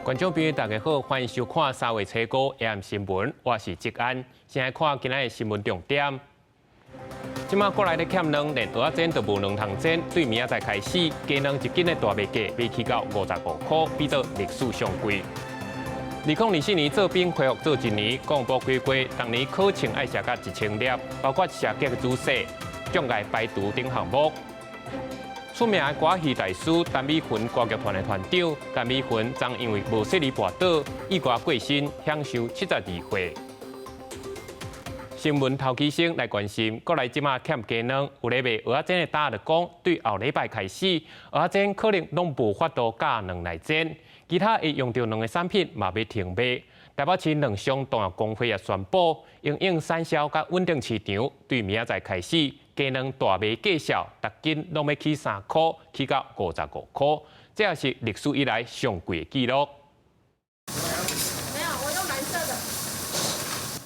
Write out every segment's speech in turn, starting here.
觀眾朋友大家好，歡迎收看三月初五 AM 新聞，我是志安。先來看今仔的新聞重點。這馬國內咧欠卵，連蚵仔煎都無卵通煎。對明仔載開始，雞卵一斤的大賣價欲起到55塊，比做歷史上貴。2024年做兵恢復做一年，國防部規劃，逐年考槍愛射甲1000粒，包括射擊姿勢、障礙排除等項目。出名的歌仔戲大師陳美雲歌劇團的團長陳美雲，昨因為無細膩跋倒，意外過身，享壽72歲。新聞頭起先來關心，國內這馬欠雞卵，有咧賣蚵仔煎的擔仔就講，對後禮拜開始，蚵仔煎可能攏無法度加卵來煎，其他會用著卵的產品嘛欲停賣。台北市卵商同業公會也宣布，因應產銷佮穩定市場，對明仔載開始，雞卵大賣價數，逐斤攏欲起3塊，起到55塊，這也是歷史以來上貴的紀錄。沒有，我用藍色的。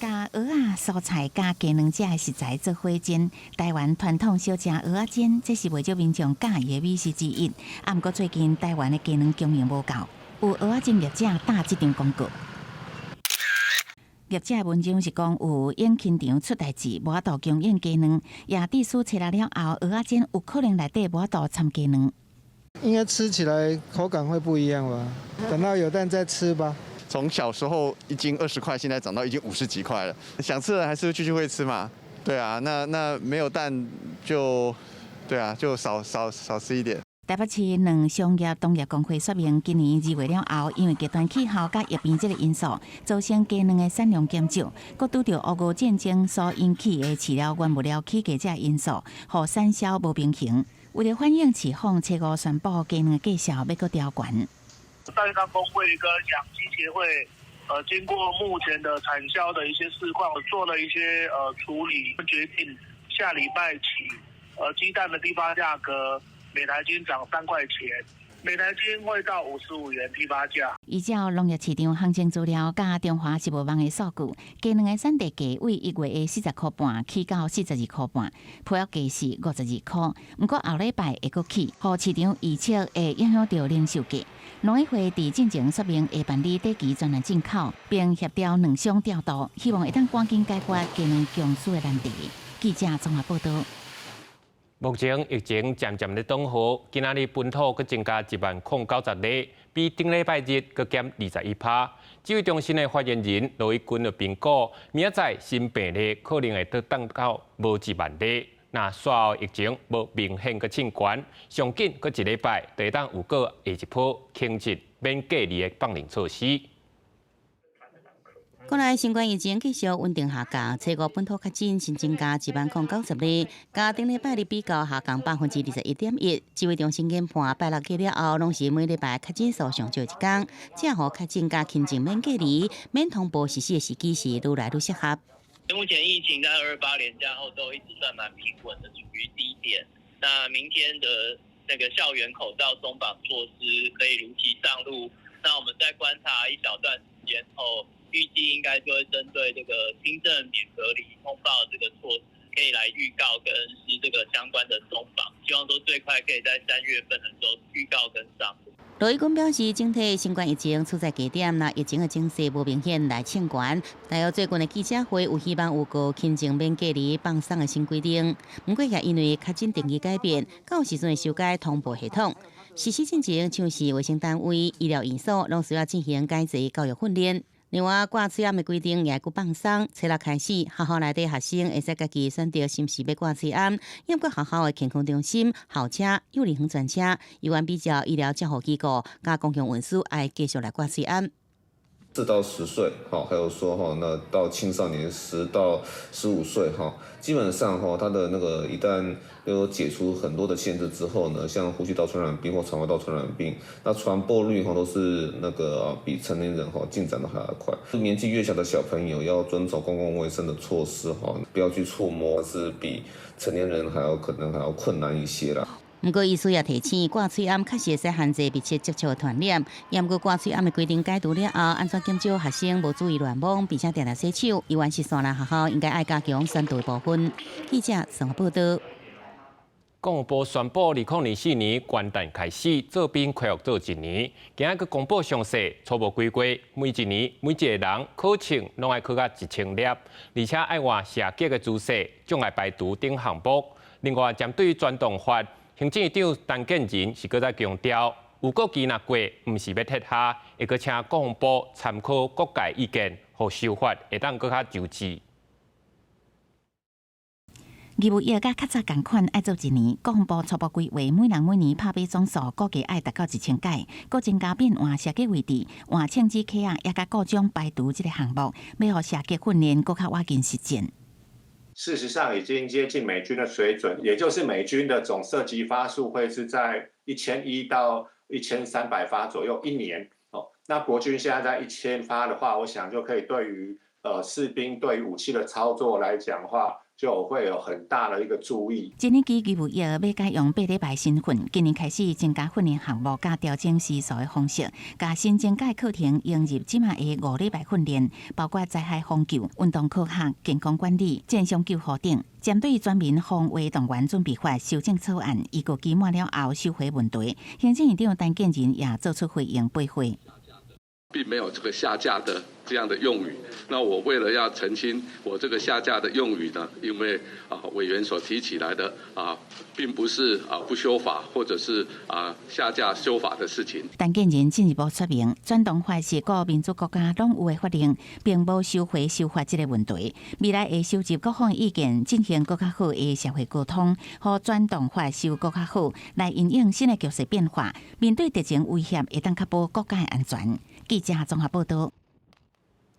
加蚵仔、蔬菜佮雞卵這的食材做伙煎，台灣傳統小食蚵仔煎，這是袂少民眾佮意的美食之一。啊，毋過最近台灣的雞卵供應無夠，有蚵仔煎業者打這張廣告。業者的文章是講有養禽場出代誌，無法度供應雞卵，也致使初六了後，蚵仔煎有可能內底無法度摻雞卵。應該吃起來口感會不一樣吧？等到有蛋再吃吧。從小時候一斤20塊，現在漲到一斤50幾塊了。想吃的還是繼續會吃嘛？對啊，那沒有蛋就，對啊，就少少少吃一點。台北市卵商業同業公會說明，今年2月了後，因為極端氣候佮疫病這個因素，造成雞卵的產量減少，閣拄著烏俄戰爭所引起的飼料原物料起價這個因素，予產銷無平衡。為了反映市況，初五宣布雞卵的價數欲閣調懸。蛋商公會跟養雞協會，經過目前的產銷的一些市況，做了一些處理，決定下禮拜起，雞蛋的批發價格每台斤漲3塊錢，每台斤會到55元批發價。依照農業市場行情資料佮中華食物網的數據，雞卵的產地價為1月的40塊半起到42塊半，批發價是52塊。毋過後禮拜會閣起，予市場預測會影響著零售價。農委會佇進前說明會辦理短期專案進口，並協調卵商調度，希望會當趕緊解決雞卵供需的難題。記者綜合報道。目前疫情漸漸咧轉好，今仔日本土閣增加10,090例，比頂禮拜日閣減21%。指揮中心的發言人羅一鈞就評估，明仔載新病例可能會降到無1萬例。若煞後疫情無明顯閣進懸，上緊閣一禮拜，就會當有閣下一波輕質免隔離的放寬措施。國內新冠疫情繼續穩定下降，初五本土確診新增加10,090例，佮頂禮拜日比較下降21.1%。指揮中心研判，拜六過了後，攏是每禮拜確診數上少一工，這予確診佮輕症免隔離、免通報實施的時機是愈來愈適合。目前疫情在228連假後都一直算蠻平穩的，處於低點。那明天的那個校園口罩鬆綁措施可以如期上路。那我們再觀察一小段時間後，預計應該就會針對這個輕症免隔離通報這個措施，可以來預告跟施這個相關的鬆綁，希望說最快可以在3月份的時候預告跟上。羅一鈞表示，整體新冠疫情處在低點，若疫情的情勢無明顯來升懸。大約最近的記者會有希望有個輕症免隔離放鬆的新規定，毋過也因為確診定義改變，到時陣會修改通報系統。實施進前，像是衛生單位、醫療院所，攏需要進行改制教育訓練。另外，掛喙罨的規定也閣放鬆，初六開始，學校內底學生會使家己選擇是毋是欲掛喙罨。毋過學校的健康中心、校車、幼兒園專車，猶原比照醫療照護機構佮公共運輸，愛繼續來掛喙罨。 4到10歲，哈，還有說哈，那到青少年10到15歲，哈，基本上哈，他的那個一旦有解除很多的限制之後呢，像呼吸道傳染病或腸胃道傳染病，那傳播率哈都是那個比成年人哈進展的還要快。年紀越小的小朋友要遵守公共衛生的措施哈，不要去觸摸，是比成年人還要可能還要困難一些啦。毋過，醫師也提醒，掛喙罨確實會使限制密切接觸的傳染。毋過掛喙罨的規定解除了後，按怎減少學生無注意亂摸，並且定定洗手，猶原是紲來學校應該愛加強宣導的部分。記者綜合報道。國防部宣布，2024年元旦開始做兵恢復做一年。今仔閣公布詳細，初步規劃每一年每一個人考槍攏愛考甲1000粒，而且愛換射擊的姿勢、障礙排除等項目。另外，針對全動法，行政院長陳建仁是閣再強調，預告期若過，毋是欲撤下，會閣請國防部參考各界意見，予修法會當閣較周至。義務役佮較早仝款愛做一年，國防部初步規劃，每人每年拍靶總數估計愛達到1000擺，閣增加變換射擊位置、換槍支卡仔，也佮故障排除這个項目，欲予射擊訓練閣較倚近實戰。事實上，已經接近美軍的水準，也就是美軍的總射擊發數會是在1100到1300發左右一年。哦，那國軍現在在1000發的話，我想就可以對於士兵對於武器的操作來講的話，就會有很大的一個注意。一年期義務役欲改用8禮拜新訓，今年開始增加訓練項目，佮調整時數的方式，共新增加課程引入這馬的5禮拜訓練，包括災害防救、運動科學、健康管理、戰傷救護等。針對全民防衛動員準備法修正草案，預告期滿了後收回問題，行政院長陳建仁也做出回應駁回。並沒有這個下架的這樣的用語。那我為了要澄清我這個下架的用語呢，因為委員所提起來的並不是不修法或者是下架修法的事情。陳建仁進一步說明，全動法是各民主國家攏有的法令，並無收回修法這个問題。未來會收集各方意見，進行閣較好的社會溝通，予全動法修閣較好，來因應新的局勢變化，面對敵情威脅，會當確保國家的安全。記者綜合報道。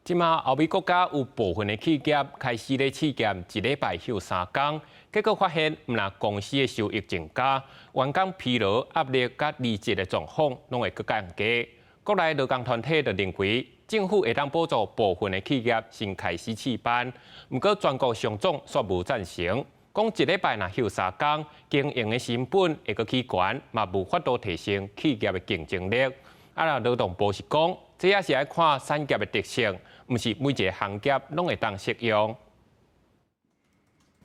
這馬歐美國家有部分的企業開始咧試驗一禮拜休三工，結果發現，毋但公司的收益增加，員工疲勞、壓力佮離職的狀況攏會閣降低。國內勞工團體就認為，政府會當補助部分的企業先開始試辦，毋過全國商總煞無贊成，講一禮拜若休三工，經營的成本會閣起懸，嘛無法度提升企業的競爭力。啊，勞動部是講，這也是愛看產業的特性，毋是每一个行業攏會當適用。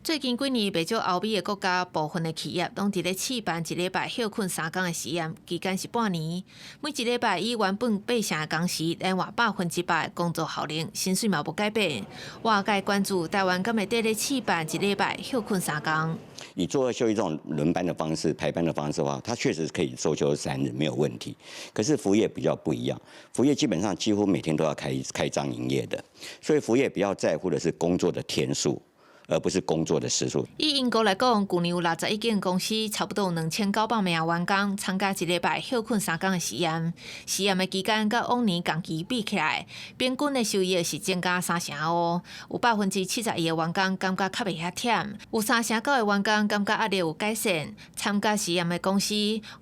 最近幾年，袂少歐美的國家部分的企業攏佇咧試辦一禮拜歇睏三工的實驗，期間是半年。每一禮拜以原本八成的工時來換100%的工作效能，薪水嘛無改變。外界關注台灣敢會綴咧試辦一禮拜歇睏三工。你做二休一這種輪班的方式、排班的方式的話，它確實可以週休3日沒有問題。可是服務業比較不一樣，服務業基本上幾乎每天都要開張營業的，所以服務業比較在乎的是工作的天數，而不是工作的時數。以英國來講，舊年有61間公司，差不多2900名員工參加一禮拜歇睏三工的實驗。實驗的期間，佮往年仝期比起來，平均的收益是增加三成五。有71%的員工感覺較袂遐忝，有39%的員工感覺壓力有改善。參加實驗的公司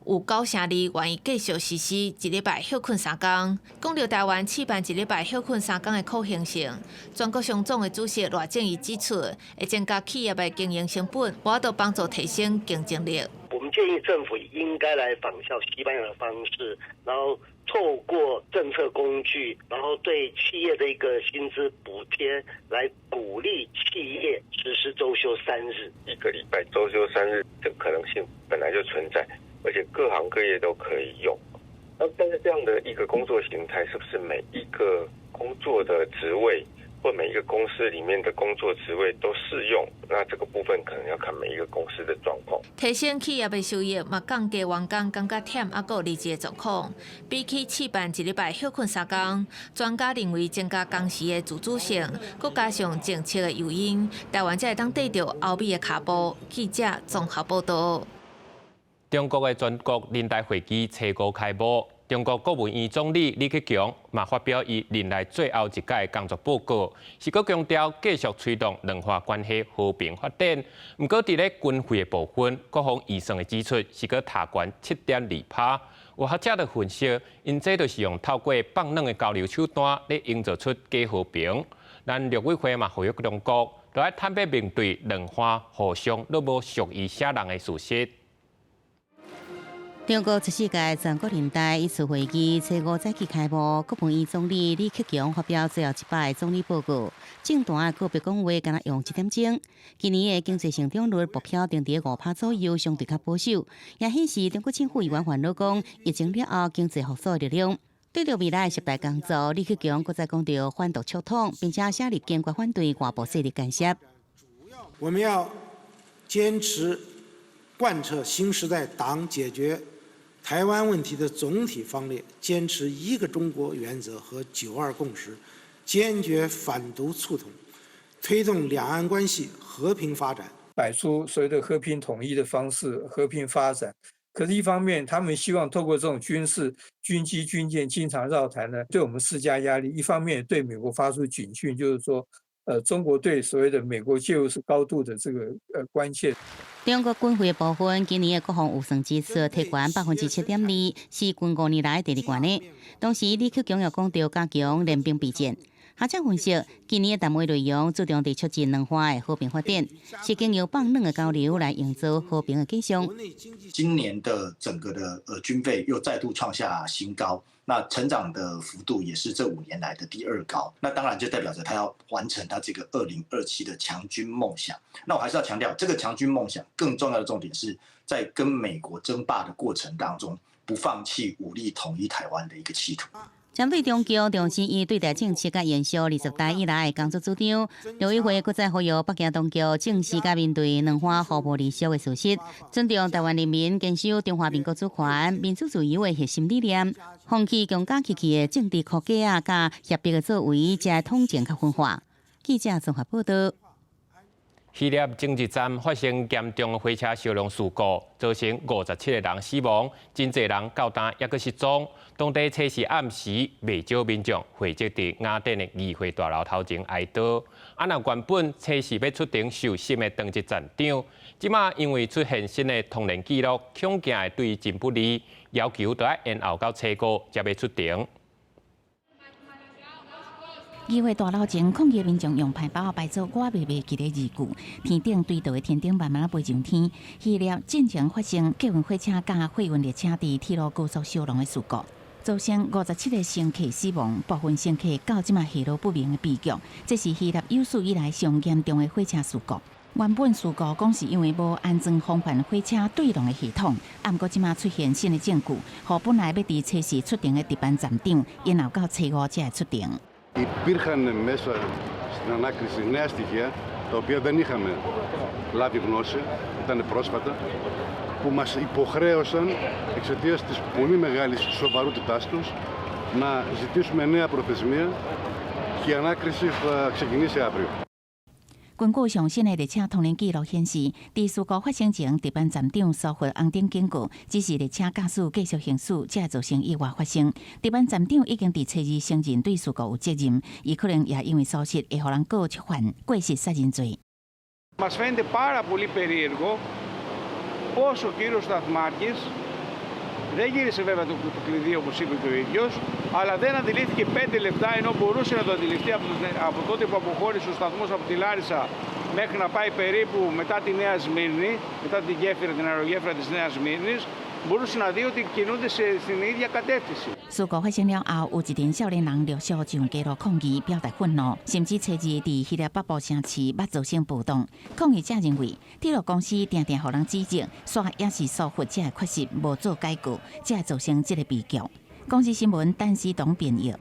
有92%願意繼續實施一禮拜歇睏三工。講著台灣試辦一禮拜歇睏三工的可行性，全國商總的主席賴正鎰指出，會增加企業的經營成本，無法度幫助提升競爭力。我們建議政府應該來仿效西班牙的方式，然後透過政策工具，然後對企業的一個薪資補貼，來鼓勵企業實施週休三日。一個禮拜週休三日的可能性本來就存在，而且各行各業都可以用。那但是這樣的一個工作形態，是不是每一個工作的職位或每一個公司裡面的工作職位都適用？那這個部分可能要看每一個公司的狀況。提升企業的收益，嘛降低員工感覺忝猶閣離職的狀況。比起試辦一禮拜歇睏三工，專家認為增加工時的自主性，閣加上政策的誘因，台灣才會當綴著歐美的跤步。記者綜合報道。中國的全國人大會議初五開幕。中國國務院總理李克強嘛發表伊任內最後一屆工作報告，是閣強調繼續推動兩岸關係和平發展。毋過佇咧軍費的部分，國防預算的支出是閣提懸7.2%。有學者就分析，𪜶這就是用透過放軟的交流手段，咧營造出假和平。咱陸委會嘛呼籲中國，著愛坦白面對兩岸互相攏無屬意啥人的事實。中國十四屆全國人大一次會議初五早起開幕，國務院總理李克強發表最後一擺總理報告，政壇的告別講話敢若用一點鐘。今年的經濟成長率目標定佇5趴左右，相對較保守，也顯示中國政府猶原煩惱講疫情了後經濟復甦的力量。對著未來的十大工作，李克強閣再講著反獨促統，並且寫入堅決反對外部勢力干涉。我們要堅持貫徹新時代黨解決台灣問題的總體方略，堅持一個中國原則和九二共識，堅決反獨促統，推動兩岸關係和平發展。擺出所謂的和平統一的方式，和平發展。可是，一方面，他們希望透過這種軍事、軍機、軍艦經常繞台呢，對我們施加壓力；一方面，對美國發出警訊，就是說，中國對所謂的美國介入是高度的這個關切。中國軍費的部分，今年的國防預算支出提懸7.2%，是近5年來第二懸的。同時，李克強又講著加強聯兵備戰。學者分析，今年的談話內容注重佇促進兩岸的和平發展，是經由放軟的交流來營造和平的景象。今年的整個的軍費又再度創下新高，那成長的幅度也是這5年來的第二高。那當然就代表着他要完成他這個2027的強軍夢想。那我還是要強調，這個強軍夢想更重要的重點是在跟美國爭霸的過程當中，不放棄武力統一台灣的一個企圖。針對中共重申伊對台政策佮延續20代以來的工作主張，陸委會閣再呼籲北京當局正視佮面對兩岸互無離續的事實，尊重台灣人民堅守中華民國主權、民主自由的核心理念，放棄強加機器的政治框架佮脅迫的作為，才會統戰較分化。記者綜合報道。希臘前一站發生嚴重的火車燒熔事故，造成57個人死亡，真濟人到今猶閣失蹤。當地初四暗時，袂少民眾匯集佇雅典的議會大樓頭前哀悼。啊，若原本初四欲出庭受審的當值站長，這馬因為出現新的通聯記錄，恐驚會對伊真不利，要求著愛延後到初五才欲出庭。議會大樓前，抗議民眾用牌包擺做我袂袂記的字句，天頂追悼的天燈慢慢飛上天。希臘進前發生客運火車佮貨運列車佇鐵路高速燒熔的事故，造成57個乘客死亡，部分乘客到這馬下落不明的悲劇。這是希臘有史以來上嚴重的火車事故。原本事故講是因為無安裝防範火車對撞的系統，毋過這馬出現新的證據，予本來欲佇初四出庭的值班站長，延後到初五才會出庭。 Υπήρχαν μέσα στην ανάκριση νέα στοιχεία, τα οποία δεν είχαμε λάβει γνώση, ήταν πρόσφατα, που μας υποχρέωσαν εξαιτίας της πολύ μεγάλης σοβαρότητάς τους να ζητήσουμε νέα προθεσμία και η ανάκριση θα ξεκινήσει αύριο. 根據上新的列車通聯記錄顯示，佇事故發生前，值班站長疏忽紅燈警告，只是列車駕駛繼續行駛，才會造成意外發生。值班站長已經佇初二承認對事故有責任，伊可能也因為疏失會予人告觸犯過失殺人罪。 Μας φαίνεται πάρα πολύ περίεργο πώς ο κύριος Σταθμάρχης δεν γύρισε βέβαια το κλειδί, όπως είπε και ο ίδιος, αλλά δεν αντιλήφθηκε 5 λεπτά, ενώ μπορούσε να το αντιληφθεί από τότε που αποχώρησε ο σταθμός από τη Λάρισα μέχρι να πάει περίπου μετά τη Νέα Σμύρνη, μετά την γέφυρα, την αερογέφυρα της Νέας Σμύρνης, μπορούσε να δει ότι κινούνται στην ίδια κατεύθυνση. 事故發生了後，有一群少年人陸續上街路抗議，表達憤怒，甚至初二佇希臘北部城市欲造成暴動。抗議者認為，鐵路公司定定予人指責，煞也是疏忽這个缺失，無做改過，才會造成這个悲劇。公視新聞陳思東編譯。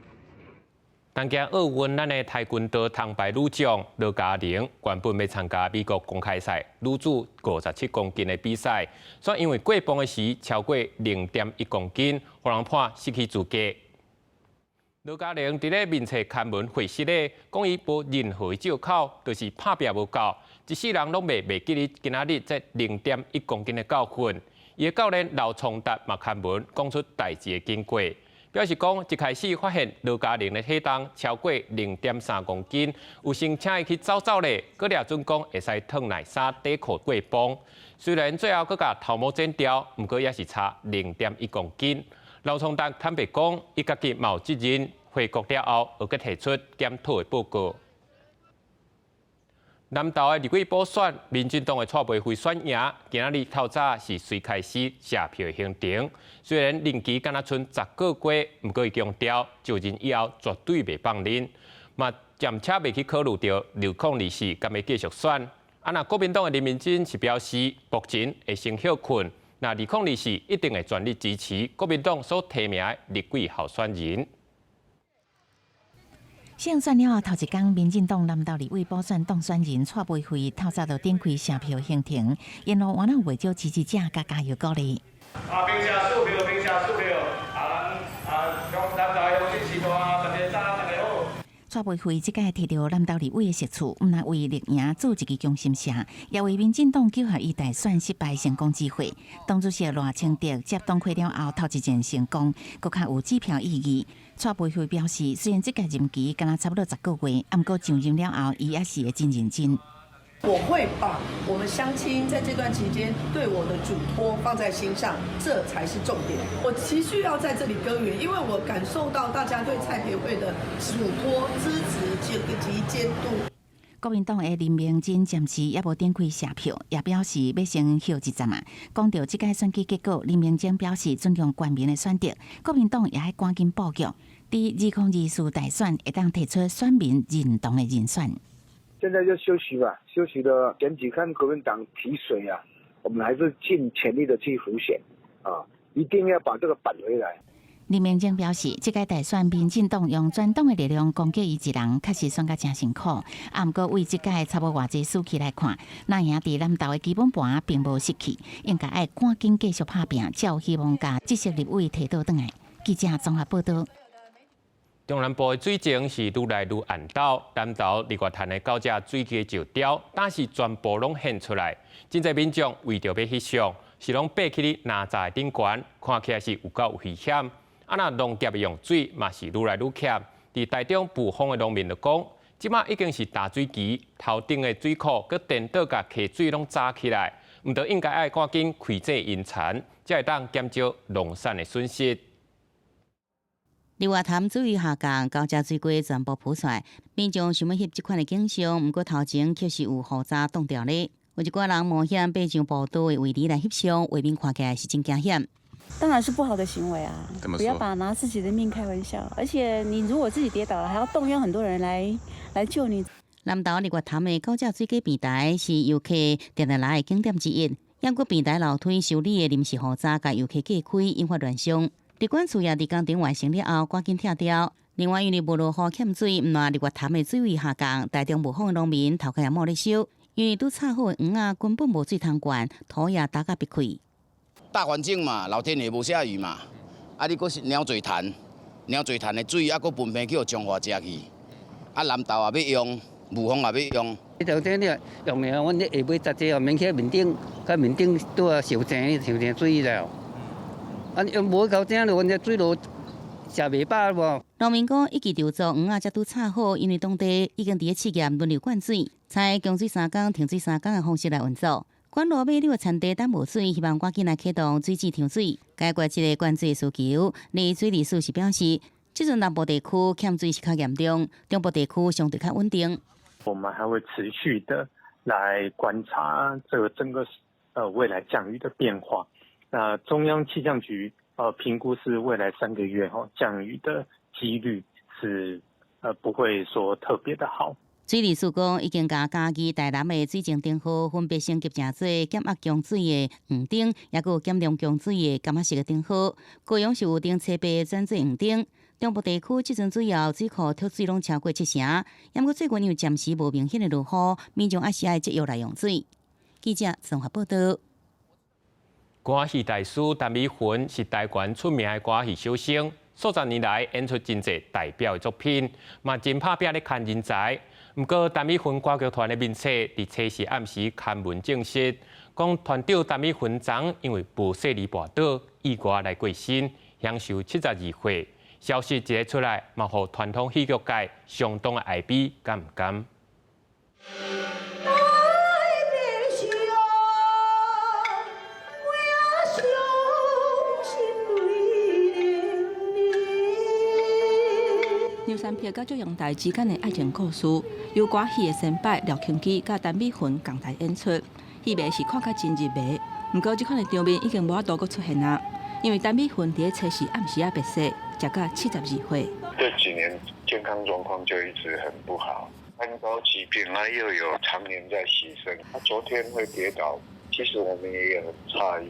東京奧運，咱的跆拳道銅牌女將羅嘉玲原本欲參加美國公開賽女子57公斤的比賽，煞因為過磅的時超過0.1公斤，予人判失去資格。羅嘉玲佇咧面冊刊文回釋咧，講伊無任何藉口，就是拍拚無夠，一世人攏袂記得今仔日這0.1公斤的教訓。伊的教練劉聰達嘛刊文講出代誌的經過。表示講，一開始發現羅嘉玲的體重超過0.3公斤，有先請伊去走走咧，閣掠準講會使脫內衫底褲過磅。雖然最後閣共頭毛剪掉，毋過也是差0.1公斤。劉聰達坦白講，伊家己嘛有責任，回國了後，會閣提出檢討的報告。南投的立委補選，民進黨的蔡培慧選贏，今仔日透早是隨開始謝票的行程。雖然任期敢若賰10個月，毋過伊強調就任以後絕對袂放任，嘛暫且袂去考慮著2024敢欲繼續選。啊，若國民黨的林明溱是表示，目前會先歇睏，若2024一定會全力支持國民黨所提名的立委候選人。勝選了後，頭一工，民進黨南投立委補選當選人蔡培慧透早就展開謝票行程，沿路原來有袂少支持者共加油鼓勵。啊，平下數票，平下數票，啊，咱啊，南投鄉親序大，大家早，大家好。蔡培慧這屆提著南投立委的席次，毋但為力贏做一支攻心聲，也為民進黨九合一大選失敗成功機會。黨主席賴清德接黨魁了後，頭一戰成功，閣較有指標意義。蔡培慧表示，雖然這屆任期敢若差不多10個月，毋過上任了後，伊猶是會真認真。我會把我們鄉親在這段期間對我的囑託放在心上，這才是重點。我持續要在這裡耕耘，因為我感受到大家對蔡培慧的囑託、支持及監督。國民黨的林明溱暫時猶無展開謝票，也表示欲先歇一陣啊。講著這屆選舉結果，林明溱表示尊重選民的選擇，國民黨也愛趕緊布局，佇2024大選會當提出選民認同的人選。現在就休息吧，休息的選舉看國民黨提誰啊，我們還是盡全力的去輔選啊，一定要把這個扳回來。林明溱表示，這屆大選，民進黨用全黨的力量攻擊伊一人，確實選甲誠辛苦。啊，毋過為這屆差無偌濟輸去來看，若贏佇南投的基本盤並無失去，應該愛趕緊繼續拍拚，才有希望共這席立委提倒轉來。記者綜合報導。中南部的水情是愈來愈暗斗，南投日月潭的九隻水雞石雕，但是全部攏現出來。真濟民眾為著欲翕相，是攏爬去咧哪閘的頂懸，看起來是有夠危險。啊，若農業的用水嘛是愈來愈欠。佇台中埔豐的農民就講，這馬已經是大水期，頭頂的水庫閣顛倒共溪水攏閘起來，毋著應該愛趕緊開濟淹田，才會當減少農產的損失。日月潭水位下降，九隻水雞全部浮出來，民眾想欲翕這款的景象，毋過頭前卻是有雨閘擋著咧。有一寡人冒險爬上步道的圍籬來翕相，畫面看起來是真驚險。當然是不好的行為啊！不要把拿自己的命開玩笑，而且你如果自己跌倒了，還要動用很多人來救你。南投日月潭的九隻水雞平台是遊客定定來的景點之一，毋過平台樓梯修理的臨時雨閘，共遊客隔開，引發亂象。地管處也佇工程完成了後，趕緊拆掉。另外，因為無落雨欠水，毋但日月潭的水位下降，台中霧峰的農民頭殼也無咧收，因為拄插好的黃仔根本無水通灌，土也焦甲癟氣。大環境嘛，老天爺無下雨嘛，啊你閣是鳥嘴潭，鳥嘴潭的水啊閣分配去予彰化食去，啊南投也欲用，霧峰也欲用。你頭先你用的，阮咧下尾雜濟哦，免去面頂，佮面頂拄啊受井受井水了。啊，用無夠井，阮這水路食袂飽無。農民講，一季稻作黃仔才拄插好，因為當地已經佇咧試驗輪流灌水，採供水三工、停水三工的方式來運作。管路尾的田地等無水，希望趕緊來啟動水池抽水，解決這個灌水需求。而水利署是表示，這陣南部地區欠水是較嚴重，中部地區相對較穩定。我們還會持續的來觀察這個整個未來降雨的變化。那中央氣象局評估是未來3個月吼降雨的幾率是不會說特別的好。水利署講，已經共嘉義、台南的水情燈號分別升級成做減壓供水的黃燈，抑閣有減量供水的柑仔色的燈號。高雄是有燈車白轉做黃燈。中部地區這陣主要水庫蓄水攏超過七成，毋過最近因為暫時無明顯的落雨，民眾還是愛節約來用水。記者綜合報導。歌仔戲大師陳美雲是台灣出名的歌仔戲小生，數十年來演出真濟代表的作品，嘛真拍拚咧牽人才。毋過陳美雲歌劇團的面冊佇初四暗時刊文證實，講團長陳美雲昨因為無細膩跋倒，意外來過身，享壽72歲。消息一个出來，嘛予傳統戲劇界相當的哀悲，佮毋甘。梁山伯佮祝英台之間的愛情故事，由歌戲的先輩廖慶基佮陳美雲仝台演出，戲迷是看甲真入迷。毋過這款的場面已經無法度閣出現啊，因為陳美雲佇咧初四暗時仔煏逝，食甲72歲。這幾年健康狀況就一直很不好，三高疾病啊，又有常年在洗腎。他昨天會跌倒，其實我們也很詫異。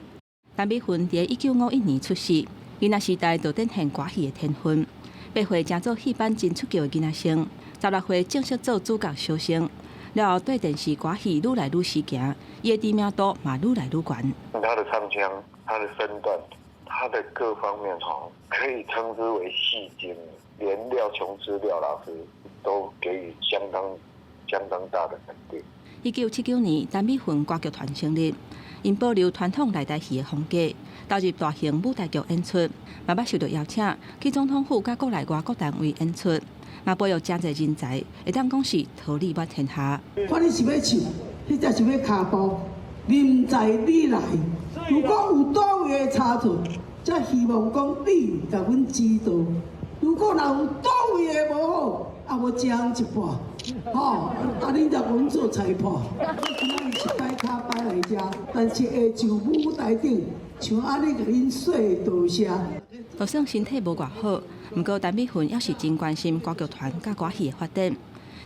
陳美雲佇1951年出世，囡仔時代就展現歌戲的天分。8歲成做戲班真出道的囡仔生，16歲正式做主角小生。了後對電視歌戲愈來愈時行，伊的知名度嘛愈來愈懸。他的唱腔、他的身段、他的各方面，可以稱之為戲精，連廖瓊枝廖老師都給予相當相當大的肯定。1979年，陳美雲歌劇團成立，𪜶保留傳統內台戲的風格，投入大型舞台劇演出，嘛捌受著邀請去總統府佮國內外各單位演出，嘛培育誠濟人才，會當講是桃李滿天下。看你是欲唱，彼只是欲跤步，臨在你來。如果有佗位的差錯，才希望講你共阮指導。如果若有佗位的無好，啊無將一半，吼，啊恁就阮做裁判。我今仔日一擺跤擺來遮，但是下晝舞台頂，像按呢共恁說多謝。就算身體無偌好，毋過陳美雲猶是真關心歌劇團佮歌戲的發展。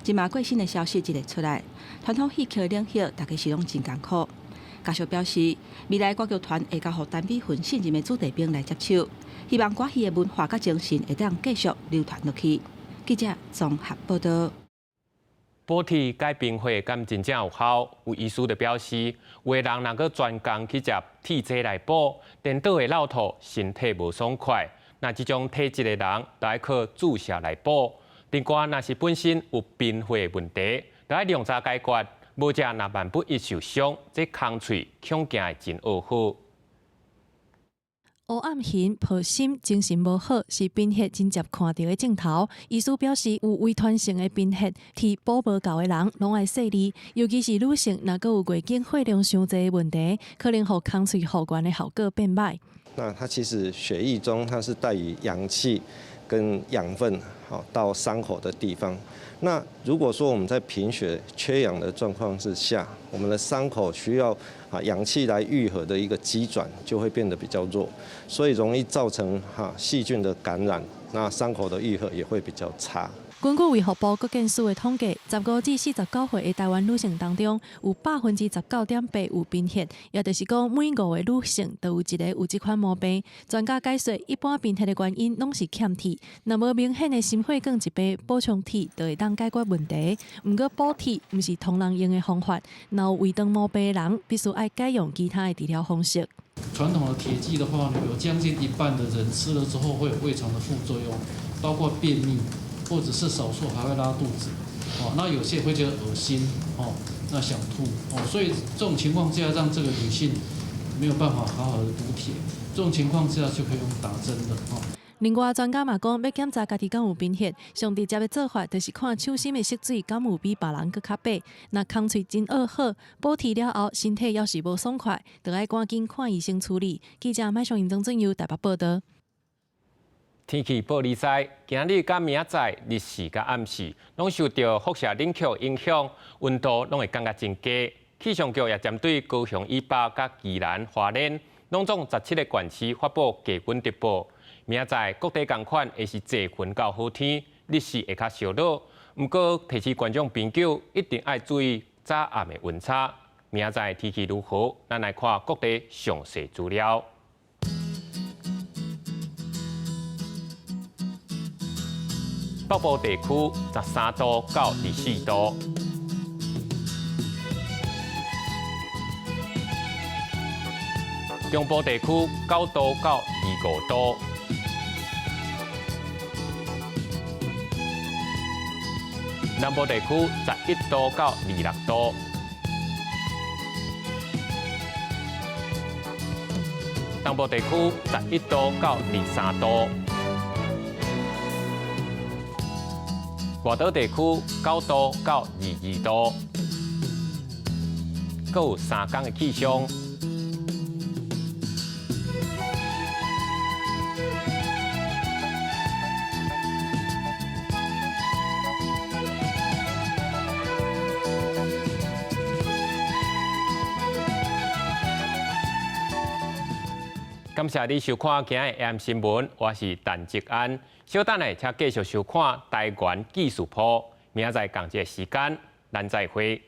這馬過身的消息一个出來，傳統戲曲的領域，大家是攏真艱苦。家屬表示，未來歌劇團會交予陳美雲信任的子弟兵來接手，希望歌戲的文化佮精神會當繼續流傳落去。記者綜合報導。補鐵解貧血敢真正有效？有醫師就表示，有的人若閣專工去食鐵劑來補，顛倒會落吐，身體無爽快。那這種體質的人，就愛靠注射來補。另外，若是本身有貧血的問題，就愛量早解決，無則若萬不一受傷，這空喙恐驚會真惡好。烏暗型、抱心、精神無好，是貧血真常看著的症頭。醫師表示，有遺傳性的貧血，鐵補無夠的人，攏愛細膩。尤其是女性，若閣有月經血量傷濟的問題，可能予空喙復原的效果變䆀。那它其實血液中，它是帶以氧氣跟養分，好到傷口的地方。那如果說我們在貧血、缺氧的狀況之下，我們的傷口需要氧氣來愈合的一個機轉就會變得比較弱，所以容易造成細菌的感染，那傷口的愈合也會比較差。根據衛福部國健署的統計，15至49歲的台灣女性當中，有19.8%有貧血，也就是講每5個女性都有一个有這款毛病。專家解說，一般貧血的原因攏是欠鐵，若無明顯的心血管疾病，補充鐵就會當解決問題。毋過補鐵毋是通人用的方法，若有胃腸毛病的人，必須愛改用其他的治療方式。傳統的鐵劑的話呢，有將近一半的人吃了之後會有胃腸的副作用，包括便秘。或者是少數還會拉肚子，哦，那有些會覺得噁心，哦，那想吐，哦，所以這種情況下讓這個女性沒有辦法好好的補鐵，這種情況下就可以用打針的，哦。另外，專家嘛講，欲檢查家己敢有貧血，上直接的做法就是看手心的色水敢有比別人閣較白。若空喙真惡好，補鐵了後身體猶是無爽快，就愛趕緊看醫生處理。記者麥尚英、曾俊佑台北報導。天氣報你知，今日佮明仔載日時佮暗時，攏受著輻射冷卻影響，溫度攏會降甲真低。氣象局也針對高雄以北佮宜蘭花蓮，攏總17个縣市發布低溫特報。明仔載各地仝款會是濟雲到好天，日時會較燒熱。毋過提醒觀眾朋友一定愛注意早暗的溫差。明仔載天氣如何？咱來看各地詳細資料。北部地區13度到24度，中部地區9度到25度，南部地區11度到26度，東部地區11度到23度。外島地區9度到22度，閣有3天的氣象。感謝你收看今日 AM 新聞，我是陳吉安。稍等下，請繼續收看台灣記事簿。明仔載仝這個時間，咱再會。